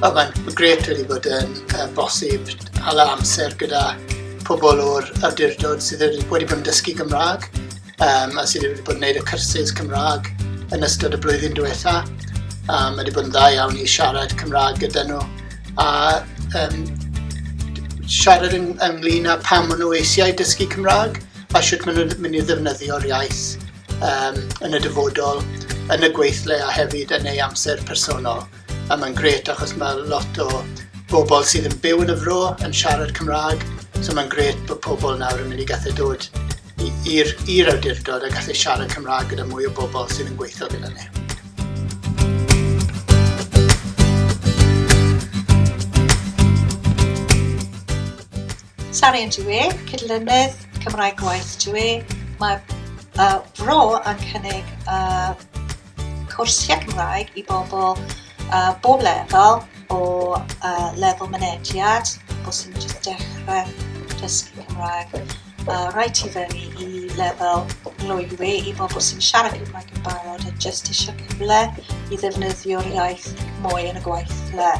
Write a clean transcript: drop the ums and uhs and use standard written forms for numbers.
Wel, mae'n grêt wedi bod yn uh, bosib hala amser gyda pobl o'r awdurdod sydd wedi bod yn dysgu Gymraeg um, a sydd wedi bod yn gwneud y cyrsus Cymraeg yn ystod y blwyddyn diwetha. A mae wedi bod yn dda iawn i siarad Cymraeg gyda nhw a um, siarad yn, ynglyn â pam maen nhw eisiau dysgu Cymraeg a sut maen nhw'n mynd i ddefnyddio'r iaith um, yn y dyfodol, yn y gweithle a hefyd yn ei amser personol. A mae'n grêt achos mae lot o bobl sydd yn byw yn y fro yn siarad Cymraeg, so mae'n grêt bod pobl nawr yn mynd i gallu dod i'r i'r awdurdod a gallu siarad Cymraeg gyda mwy o bobl sydd yn gweithio gyda ni. Sari yn dwi, cydlynydd Cymraeg Gwaith dwi. Mae uh, Fro yn cynnig uh, cwrsiau Cymraeg i bobl uh, bob lefel o uh, lefel mynediad, pobl sy'n just dechrau dysgu Cymraeg, uh, rhaid i fyny i lefel gloywi i bobl sy'n siarad Cymraeg yn barod a just eisiau cyfle i ddefnyddio'r iaith mwy yn y gweithle.